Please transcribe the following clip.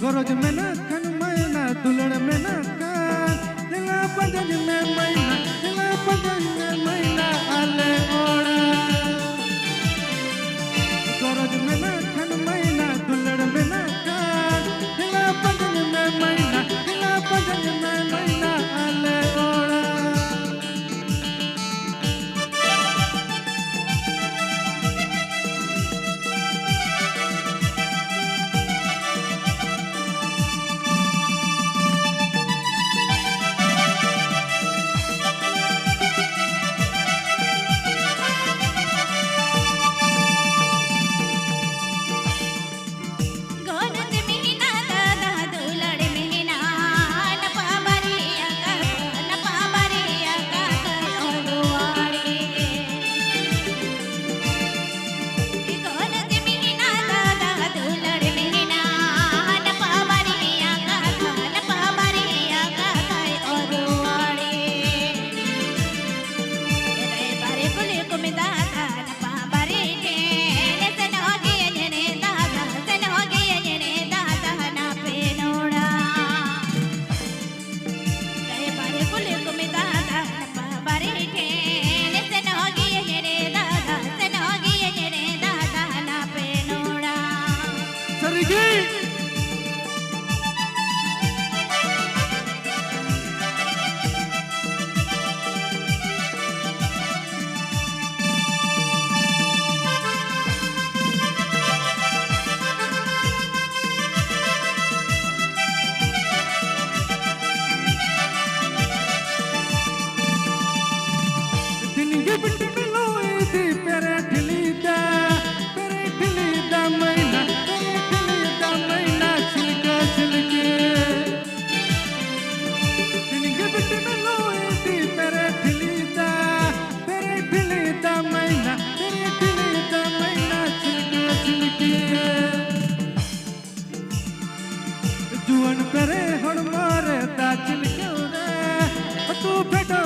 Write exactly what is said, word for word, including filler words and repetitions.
ᱜᱚᱨᱚᱡᱽ ᱢᱮᱱᱟᱜ ᱠᱷᱟᱱ ᱢᱟᱭᱱᱟ, ᱫᱩᱞᱟᱹᱲ ᱢᱮᱱᱟᱜ ᱠᱷᱟᱱ ᱫᱮᱞᱟ ᱯᱟᱸᱡᱟᱧ ᱢᱮ ᱢᱟᱭᱱᱟ, ᱫᱮᱞᱟ ᱯᱟᱸᱡᱟᱧ ᱢᱮ ᱢᱟᱭᱱᱟ ᱟᱞᱮ ᱚᱲᱟᱜ᱾ ᱜᱚᱨᱚᱡᱽ ᱢᱮᱱᱟᱜ ᱠᱷᱟᱱ ᱢᱟᱭᱱᱟ, ᱫᱩᱞᱟᱹᱲ ᱢᱮᱱᱟᱜ ᱠᱷᱟᱱ ᱫᱮᱞᱟ ᱯᱟᱸᱡᱟᱧ ᱢᱮ ᱢᱟᱭᱱᱟ, ᱫᱮᱞᱟ ᱯᱟᱸᱡᱟᱧ ᱢᱮ ᱢᱟᱭᱱᱟ ᱟᱞᱮ ᱚᱲᱟᱜ᱾ ᱥᱟᱹᱨᱤᱜᱮ᱾ ᱫᱤᱱ ᱜᱮ ᱵᱤᱴᱤ ᱢᱮᱞᱚ ᱤᱫᱤ ᱯᱮᱨᱮ ᱴᱷᱤᱞᱤ ᱫᱟ, ᱯᱮᱨᱮ ᱴᱷᱤᱞᱤ ᱫᱟ ᱢᱟᱭᱱᱟ, ᱯᱮᱨᱮ ᱴᱷᱤᱞᱤ ᱫᱟ ᱢᱟᱭᱱᱟ ᱪᱷᱤᱞᱠᱟᱹ ᱪᱷᱤᱞᱠᱟᱹ᱾ ᱫᱤᱱ ᱜᱮ ᱵᱤᱴᱤ ᱢᱮᱞᱚ ᱤᱫᱤ ᱯᱮᱨᱮ ᱴᱷᱤᱞᱤ ᱫᱟ, ᱯᱮᱨᱮ ᱴᱷᱤᱞᱤ ᱫᱟ ᱢᱟᱭᱱᱟ, ᱯᱮᱨᱮ ᱴᱷᱤᱞᱤ ᱫᱟ ᱢᱟᱭᱱᱟ ᱪᱷᱤᱞᱠᱟᱹ ᱪᱷᱤᱞᱠᱟᱹ᱾ ᱡᱩᱣᱟᱹᱱ ᱯᱮᱨᱮ ᱦᱚᱲᱢᱚ ᱨᱮ ᱫᱟᱜ ᱪᱤᱞᱠᱟᱹᱣ ᱨᱮ, ᱟᱹᱛᱩ ᱯᱷᱮᱰᱚᱜ